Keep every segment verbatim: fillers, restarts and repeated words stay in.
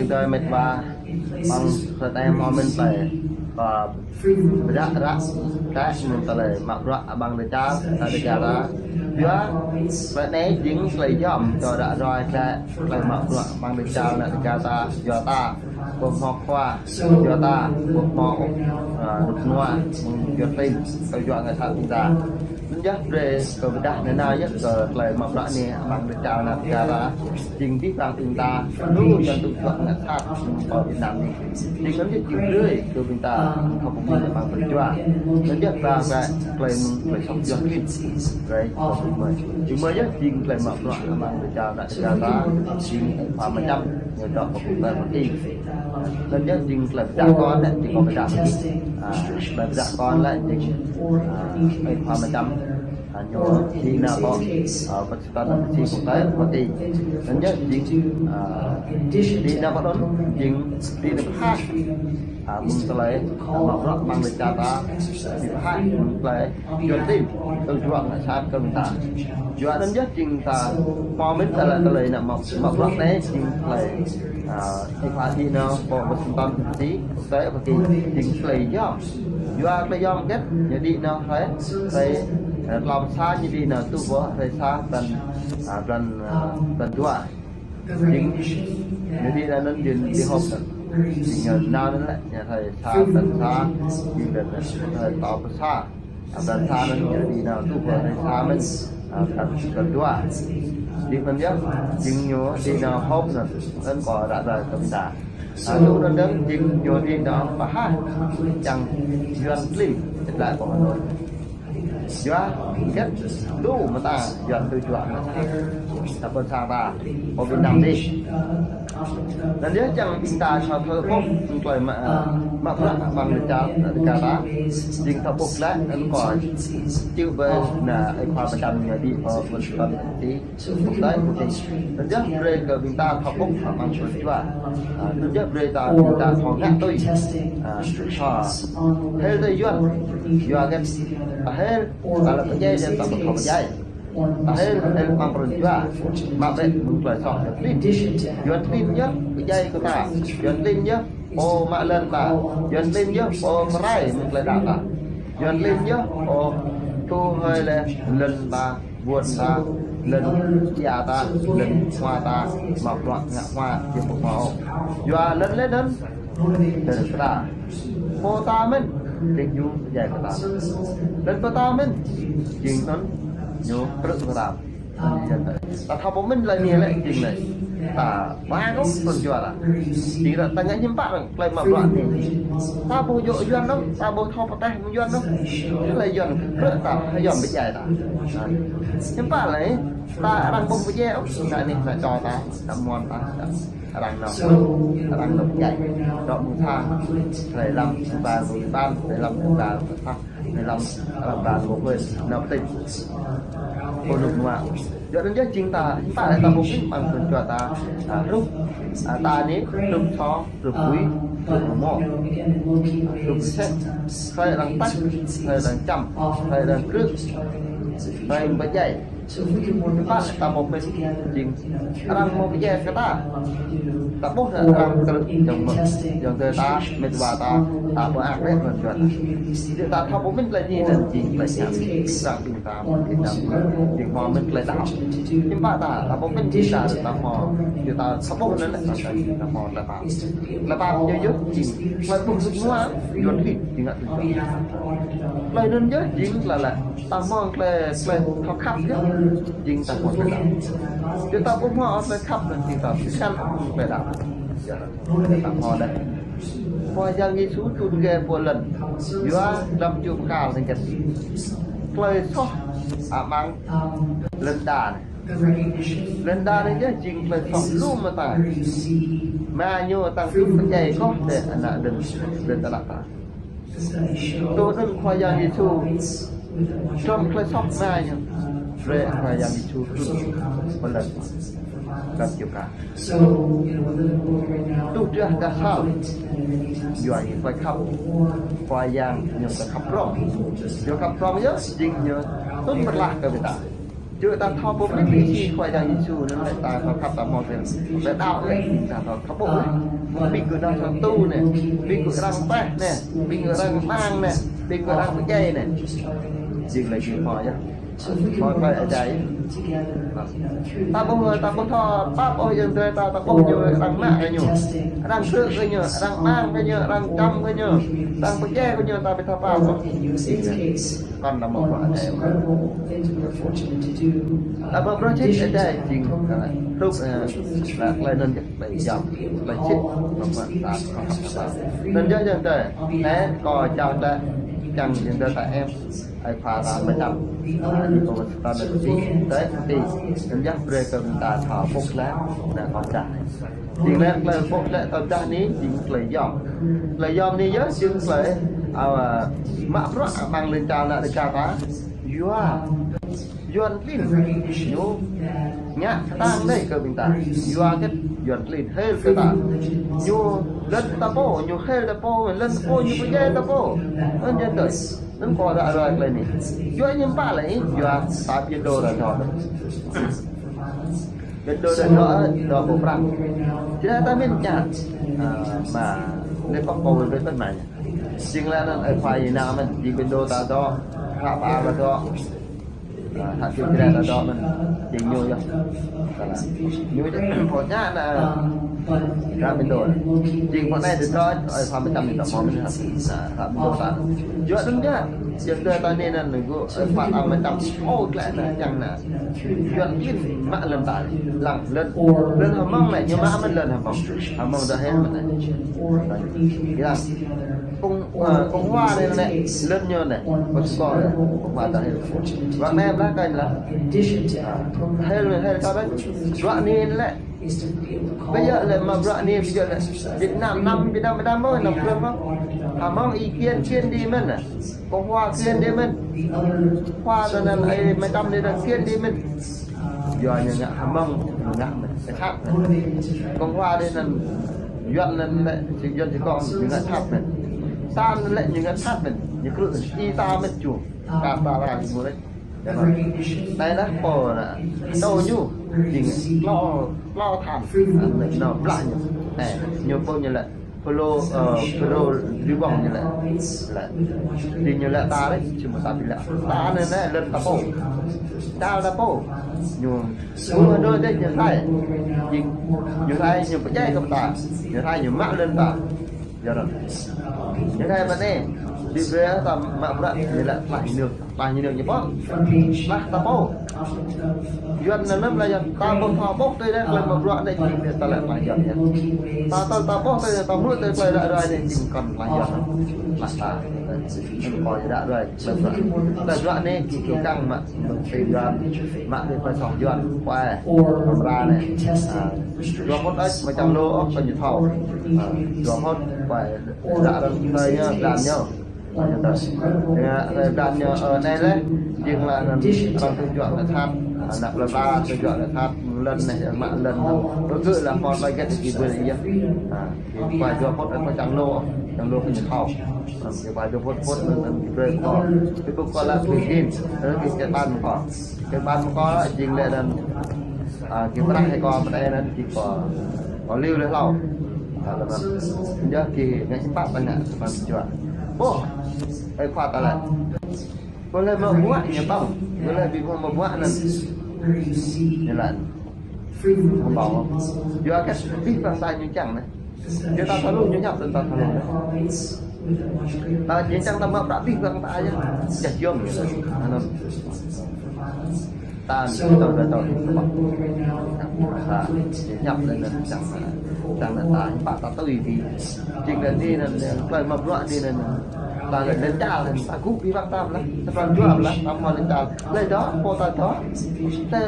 Tơlơi mĕt wa, ƀing sơdang hmâo mĭn tơlơi, ơ, pơdah ră, kơ mĭn tơlơi mă bruă amăng lĕ čar, ta Dega ta. Yua, tơlơi anai jing tơlơi yom, čô ră ruai kơ tơlơi mă bruă amăng lĕ čar, ta Dega ta, yua ta, ƀu hmâo khua, yua ta, ƀu hmâo, ơ, rơnŭk rơnua, mơ̆ng yua tin, kơ yua ngă sat ƀing ta. Anŭn yơh brơi kơ pơdah nanao yơh kơ tơlơi mă bruă anai amăng lĕ čar, ta Dega ta. Jing abih bang ƀing ta, lu Yuan tŭ juă ngă sat, ƀơi Việt Nam anai. Jing anŭn yơh jing brơi kơ ƀing ta, khŏm ƀu mĭn amăng pran jua. Anŭn yơh ba ba tơlơi mơ̆ng tơlơi soh Yuan Klin. Brơi kơ ƀing mơi. Ƀing mơi yơh jing tơlơi mă bruă amăng lĕ čar, ta Dega ta. Jing Ơi Khua Mơčăm, ñu dŏ pơ quốc tế Hoa Kỳ. Anŭn yơh jing tơlơi pơdah kơ anai, jing kơ pơdah. Ơ, tơlơi pơdah kơ anai jing, ơ, Ơi Khua Mơčăm. Ơ, ñu đĭ nao pơ, ơ, pơ Tơdah anŭn jing quốc tế Hoa Kỳ. Anŭn yơh jing, ơ, đĭ nao pơ anŭn, jing đĭ nao pơhaih, ơ, mơ̆ng tơlơi, ơ, mă bruă amăng lĕ čar ta, đĭ pơhaih mơ̆ng tơlơi Yuan Klin, tŭ juă ngă sat kơ ƀing ta. Yua anŭn yơh jing ta hmâo mĭn tơlơi, tơlơi anai mă, mă bruă anai jing tơlơi, ơ, Ơi Khua đĭ nao pơ Washington D C, quốc tế Hoa Kỳ, jing tơlơi yom. Yua tơlơi yom hơget, ñu đĭ nao hrơi, hrơi, ơ, tlâo sa ñu đĭ nao tŭ pơ hrơi sa blan, ơ, blan, ơ, blan dua. Jing, ñu đĭ nao anŭn jing đĭ họp anŭn. Jing ñu nao anŭn lĕ, ñu hrơi sa blan sa, jing blan, ơ, hrơi tlâo sa. Ơ, blan sa anŭn ñu đĭ nao tŭ pơ hrơi sa mơ̆n, ơ, blan, blan dua. Jing anŭn yơh, jing ñu đĭ nao họp anŭn, anŭn kơ ră ruai kơ ƀing ta. Ơ, lu anŭn dơ̆ng jing ñu đĭ nao pơhaih čang Yuan Klin, čơtlai pơ Hà Nội. Yua hơget lu mơta Yuan tŭ juă ngă sat, ta ƀơi sang ta, pơ Việt Nam anai. Anŭn yơh čang ƀing ta thâo thâo ƀuh, tơlơi mă, ơ, mă bruă amăng lĕ čar, ta Dega ta. Jing thâo ƀuh glaĭ, anŭn kơ čư̆ ƀơi anŭn Ơi Khua Mơčăm ñu đĭ pơ Washington D C. Quốc tế Hoa Kỳ. Anŭn yơh brơi kơ ƀing ta thâo ƀuh amăng pran jua. Ơ, anŭn yơh brơi ta ƀing ta thâo ngă tui. Ơ, thâo. Hil tui Yuan. Yua hơget? Ta hil, ta lăp pơdjai, ta ƀu thâo pơdjai. Ta hil, hil amăng pran jua. Mă bruă mơ̆ng tơlơi soh Yuan Klin. Yuan Klin yơh pơdjai kơ ta. Yuan Klin yơh pô mă lŏn ta. Yuan Klin yơh pô mơrai mơ̆ng tơlơi đaŏ ta. Yuan Klin yơh pô tŭ hơi lĕ lŏn ta, ƀuôn ta, lŏn ia ta, lŏn hmua ta, mă bruă ngă hmua, jing ƀu hmâo. Yua lŏn lĕ anŭn, lŏn ta. Pô ta mĭn, jing ñu pơdjai kơ ta. Lŏn pô ta mĭn, jing anŭn, ñu krư̆ kơ ta. Ta thâo pơmĭn tơlơi anai lĕ jing anai. Ta ƀu hmâo pran jua ta. Jing ta, ta ngă hiư̆m pă arăng tơlơi mă bruă anai. Ta ƀu djơ̆ Yuan ôh, ta ƀu thâo pơtah mơ̆ng Yuan ôh. Tơlơi Yuan krư̆ ta, Yuan pơdjai ta. Hiư̆m pă lĕ, ta arăng ƀu pơdjai ôh. Anai anai, ta čô ta, ta mơ̆n ta, ta arăng nao, arăng nao pơdjai. Dŏ mơ̆ng sang, tơlơi lăm, ba, ba, tơlơi lăm, ba, ba, Ơ, lăm, lăm ba lô hơi, nao pơtĭt. Pô rơnŭk rơnua. Yua anŭn yơh jing ta, hiư̆m pă lĕ ta ƀu mĭn amăng pran jua ta, ơ, hrup, ơ, ta anai, hrup sô, hrup bui, hrup rơmô. Hrup sĕ, hrơi arăng tăk, hrơi arăng čăm, hrơi arăng krư̆, hrơi arăng pơdjai. Hiư̆m pă ta ƀu mĭn jing arăng hmâo pơdjai kơ ta. Ta ƀuh arăng krư̆ ayŏng mơ̆, ayŏng adơi ta, mĕt wa ta, ta ƀu ăt lĕ pran jua ta. Jing ta thâo ƀu mĭn tơlơi anai anŭn jing tơlơi hiam. Arăng ƀing ta mơ̆n, jing hmâo mĭn tơlơi đaŏ. Hiư̆m pă ta, ta ƀu mĭn jing ta, ta hmâo, jing ta thâo ƀuh anŭn lĕ, ta hmâo tơlơi pap. Tơlơi pap ñu yơh jing tơlơi ƀuh rơnŭk rơnua, Yuan Klin, jing ngă tui. Tơlơi anŭn yơh jing tơlơi lĕ. Ta hmâo tơlơi, tơlơi thâo khăp yơh, jing ta hmâo tơlơi đaŏ. Yua ta ƀu hmâo tơlơi khăp anŭn jing ta pơkŏn tơlơi đaŏ. Yua ta hmâo đaŏ. Khua Yang Yêsu trŭn rai pơ lŏn. Yua lăm čư̆ pơkăl anŭn kơ tơlơi soh amăng lŏn đa anai. Lŏn đa anai yơh jing tơlơi soh lu mơta. Ama ñu tăng jŭ pơdjai kơ tơlơi ană lŏn, lŏn tơnah ta. Tui anŭn Khua Yang Yêsu, tơlơi soh Ama ñu, brơi Khua Yang Yêsu trŭn pơ lŏn, lŏn čư̆ pơkăl. Tui drah đah sal, yua ñu tơlơi khăp, Khua Yang ñu tơlơi khăp prŏng. Ñu khăp prŏng yơh, jing ñu tŭ pơklaih kơ ƀing ta. Yua ta thâo pơmĭn ih Khua Yang Yêsu anŭn lĕ ta thâo khăp ta mơ̆ pơmĭn. Lĕ đaŏ lĕ ta thâo khăp ƀuh lĕ. Ƀing gơ̆ nao sa tu anai, ƀing gơ̆ arăng pĕh anai, ƀing gơ̆ arăng mang anai, ƀing gơ̆ arăng pơdjai anai. Jing lĕ jing hmâo yơh. Hmâo tơlơi Ơi Adai. Ta ƀuh, ta ƀuh thâo pap ôh, yơ̆ng tơlơi ta, ta ƀuh ñu arăng mă kơ ñu, arăng krư̆ kơ ñu, arăng mang kơ ñu, arăng čăm kơ ñu, arăng pơdjai kơ ñu, ta ƀu thâo pap ôh. Kŏn ta mơ̆ ƀuh Ơi Adai. Ta ƀuh bruă čih Ơi Adai jing, ơ, hrup, ơ, tơlơi anŭn yơh, tơlơi yom, tơlơi čih, mơ̆ ta, ta, ta. Anŭn yơh yơ̆ng tơlơi, anai kâo čang tơlơi, čang yơ̆ng tơlơi ta em, Ơi Khua ta mơčăm, ơ, ñu pơmĭn ta anai pơtĭ, tơlơi pơtĭ. Anŭn yơh brơi kơ ƀing ta thâo ƀuh tơlơi, anai kâo pơdah. Jing lĕ tơlơi ƀuh lĕ tơdah anai jing tơlơi yom. Tơlơi yom anai yơh jing tơlơi, ơ, mă bruă amăng lŏn čar anai dêh kơ ta. Yua, Yuan klin ñu ngă kơtang anai kơ ƀing ta. Yua hơget? Yuan klin hil kơ ta. Ñu lŏn ta pô, ñu hil ta pô, lŏn ta pô ñu pơdjai ta pô. Anŭn yơh tơlơi. Anŭn kâo ră ruai tơlơi anai. Yua hiư̆m pă lĕ, yua ta ƀiă dô ră dŏ. Ƀiă dô ră dŏ, dŏ pơ Prăng. Jing ta min čar. Ơ, mă, lĕ pơk pô wơ̆t pơ̆n mă ñu. Jing lĕ anŭn Ơi Khua Yang nao mơ̆n, jing ƀiă dô ta dŏ, hră pơala dŏ. Ơ, hră čih Jrai ta dŏ mơ̆n, jing ñu yơh. Ñu pô ñă anai, hră ƀiă dô. Jing pô anai dŏ, Ơi Khua mơčăm ñu dŏ mơ̆n, hră ƀiă dô ta. Yua anŭn yơh, yua tơlơi ta anai anŭn, gơ̆, Ơi Khua ta mơčăm, ôh, tơlơi anŭn, čang anŭn. Yuan klin mă lŏn ta, lăng lŏn, lŏn Hmông anai, ñu mă mơ̆n lŏn Hmông. Hmông dŏ hil mơ̆n anai. Lăng. Cộng, ơ, Cộng hòa anai anai, lŏn ñu anai, Moscow anai, Cộng hòa dŏ hil. Bruă anai blah kơ ñu lah. Ơ, hil, hil kơ anai. Bruă anai lĕ. Ƀiă lĕ mă bruă anai, ƀiă lĕ. Việt Nam năm, Việt Nam năm mơ̆, năm klơm mơ̆. Hmông ih kiên, kiên đi mơ̆n anai. Cộng hòa kiên đi mơ̆n. Khua ta anŭn ơi mơčăm anai kiên đi mơ̆n. Yua ñu ngă Hmông, ñu ngă mơ̆n. Ơ khăp mơ̆n. Cộng hòa anai anŭn, Yuan anŭn lĕ, či Yuan či kông, ñu ngă khăp mơ̆n. Ta anŭn lĕ, ñu ngă khăp mơ̆n. Ñu krư̆, ih ta mơ̆n ču. Kơ ta ră ñu lĕ. Anai lah pô anai. Tơ ñu, jing klâo, klâo than. Anŭn, ñu blah ñu. Anai, ñu pô ñu lĕ. Pô lô, ơ, pô lô rơbông ñu lĕ. Lĕ. Jing ñu lĕ ta lĕ, či mơ̆ ta ƀu lĕ. Ta anai anai, lŏn ta pô. Ta ta pô. Ñu, ñu đô dêh ñu thai. Jing, ñu thai, ñu pơdjai kơ ta. Ñu thai, ñu mă lŏn ta. Yua anŭn. Ñu thai mơ̆n anai. Ƀu brơi ta mă bruă, ñu lĕ tơlơi ñu. Tơlơi ñu ñu pô. Tơlơi ta pô. Yuan anŭn lĕ Yuan. Ta ƀuh ta ƀuh tui anai, tơlơi mă bruă anai jing ta lĕ tơlơi Yuan yơh. Ta, ta, ta ƀuh tui anai, ta mơ̆ tui tơlơi ră ruai anai jing kŏn tơlơi Yuan. Tơlơi ta. Anŭn kâo ră ruai tơlơi bruă. Tơlơi bruă anai jing kiăng mă, mă tui Yuan, mă tui tơlơi soh Yuan. Kuai, amra anai. Ơ, dua phút ôh, mơčăm lu ôh, kơ ñu thâo. Ơ, dua phút, kuai, ră ruai tơlơi ñu, blan ñu. Ơ, ñu tơlơi. Ñu, ơ, blan ñu, ơ, anai lĕ, jing lĕ anŭn arăng tơjuă ngă sat, ơ, ană plơi pla tơjuă ngă sat, lŏn anai, mă lŏn anai. Pơgơ̆ lah hmâo tơlơi hơget či brơi yơh. Ơ, kơ kuai dua phút, ơ, čang lu, čang lu kơ ñu thâo. Ơ, kơ kuai dua phút, phút, ơ, či brơi kơ. Kơ kuai lah kơ jing, ơ, kơ čơpan kơ. Kơ ƀan mơ̆ kâo jing lĕ anŭn, ơ, kơ prah hai kâo mơ̆n anŭn jing kâo, kâo liu lĕ hlâo. Ơ, lĕ mơ̆n. Yơh kơ ngă hiư̆m pă ta ngă, ta ƀu juă. Ƀuh, ơi khua ta lĕ. Ƀu lĕ mă bruă ñu tŏng, ƀu lĕ ƀu mă bruă anŭn. Ñu lĕ. Hmâo ƀuh. Yua kơ abih bang ta ñu čang anai. Yua ta thâo lu ñu hiăp tơl ta thâo lu. Ta jing čang ta mă bruă abih bang ta yơh. Yơh jơm yơh. Anŭn. Ta anŭn ta ƀu thâo lu. Ta ñu hiăp lĕ anŭn čang ta. Čang ta hiư̆m pă ta tui ƀu. Jing lĕ anai anŭn, tơlơi mă bruă anai anŭn. Ta lĕ lŏn čar lĕ, ta gŭ abih bang ta ƀlơ̆. Ta pran jua ƀlơ̆, ta hmâo lŏn čar. Lĕ dŏ, pô ta dŏ. Tơl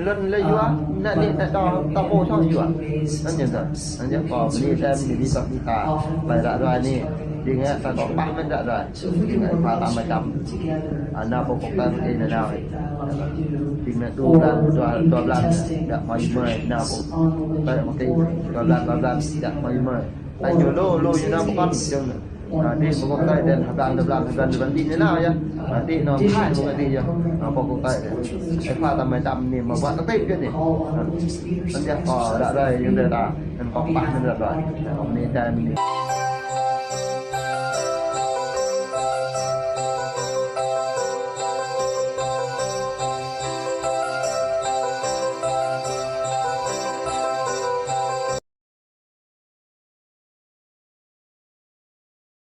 lŏn lĕ yua, anai anai ta dŏ, ta pô soh yua. Anŭn yơh tơl. Anŭn yơh kâo bơni sem, bơni tơl ƀing ta. Tơlơi ră ruai anai. Jing ngă ta dŏ pah mơ̆n ră ruai. Jing ngă pha ta mơčăm. Ană pô pơkŏn ta mơ̆ng anai. Jing ngă dua blan, dua, dua blan. Ngă hmâo ƀu mơi, ană pô. Tơl mơ̆ng dua blan, dua blan. Ngă hmâo ƀu mơi. Ta ñu lu, lu ñu ană pơkŏn. Jing Adih mơ̆ng kơtai đen hơblang, hơblang, hơblang, hơblang đih anai nao yơh. Adih nao Thái mơ̆ng adih yơh. Nao pơ kơtai đen. Ê pha ta mơi đăm anai mă wă kơtai đen anai. Anai yơh, ơ, đă đơi, yơh đơi ta. Anŭn kŏ pah anŭn đă đơi. Anai ta anai.